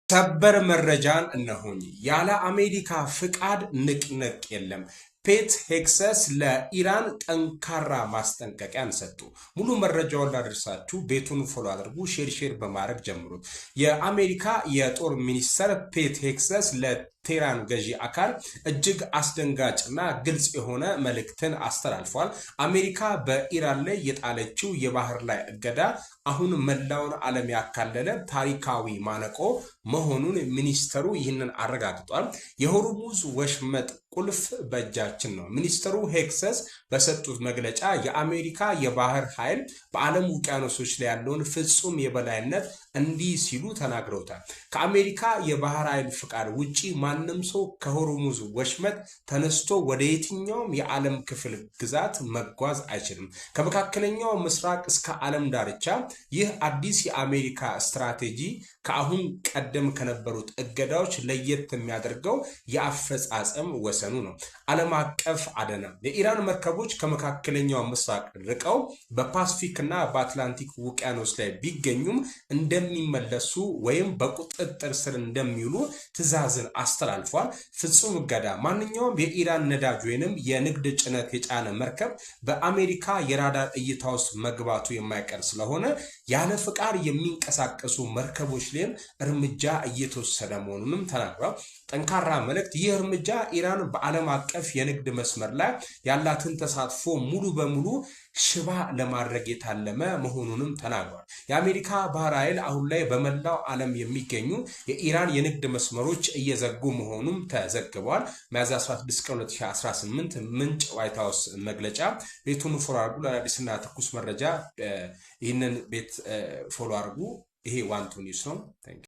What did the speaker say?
ሰበር መረጃን እነሆኝ። ያለ አሜሪካ ፍቃድ ንቅንቅ የለም። ፔት ሄግሴት ለኢራን ጠንካራ ማስጠንቀቂያን ሰጡ። ሙሉ መረጃውን ላደርሳችሁ ቤቱን follow አድርጉ፣ share share በማድረግ ጀምሩት። የአሜሪካ የጦር ሚኒስተር ፔት ሄግሴት ለቴህራን ገዢ አካል እጅግ አስደንጋጭና ግልጽ የሆነ መልእክትን አስተላልፏል። አሜሪካ በኢራን ላይ የጣለችው የባህር ላይ እገዳ አሁን መላውን ዓለም ያካለለ ታሪካዊ ማነቆ መሆኑን ሚኒስተሩ ይህንን አረጋግጧል። የሆርሙዝ ወሽመጥ ቁልፍ በእጃችን ነው። ሚኒስተሩ ሄግሴት በሰጡት መግለጫ የአሜሪካ የባህር ኃይል በዓለም ውቅያኖሶች ላይ ያለውን ፍጹም የበላይነት እንዲህ ሲሉ ተናግረውታል። ከአሜሪካ የባህር ኃይል ፍቃድ ውጪ ማንም ሰው ከሆርሙዝ ወሽመጥ ተነስቶ ወደ የትኛውም የዓለም ክፍል ግዛት መጓዝ አይችልም። ከመካከለኛው ምስራቅ እስከ ዓለም ዳርቻ ይህ አዲስ የአሜሪካ ስትራቴጂ ከአሁን ቀደም ከነበሩት እገዳዎች ለየት የሚያደርገው የአፈጻጸም ወሰኑ ነው። ዓለም አቀፍ አደና የኢራን መርከቦች ከመካከለኛው ምስራቅ ርቀው በፓስፊክ እና በአትላንቲክ ውቅያኖስ ላይ ቢገኙም እንደሚመለሱ ወይም በቁጥጥር ስር እንደሚውሉ ትዕዛዝን አስተላልፏል። ፍጹም እገዳ ማንኛውም የኢራን ነዳጅ ወይንም የንግድ ጭነት የጫነ መርከብ በአሜሪካ የራዳር እይታ ውስጥ መግባቱ የማይቀር ስለሆነ ያለ ፍቃድ የሚንቀሳቀሱ መርከቦች ላይም እርምጃ እየተወሰደ መሆኑንም ተናግሯል። ጠንካራ መልእክት። ይህ እርምጃ ኢራን በዓለም አቀፍ የንግድ መስመር ላይ ያላትን ተሳትፎ ሙሉ በሙሉ ሽባ ለማድረግ የታለመ መሆኑንም ተናግሯል። የአሜሪካ ባህር ኃይል አሁን ላይ በመላው ዓለም የሚገኙ የኢራን የንግድ መስመሮች እየዘጉ መሆኑም ተዘግቧል። ሚያዝያ 16 ቀን 2018 ምንጭ ዋይት ሀውስ መግለጫ። ቤቱን follow አድርጉ። ለአዳዲስና ትኩስ መረጃ ይህንን ቤት follow አድርጉ። ይሄ ዋንቱ ኒውስ ነው።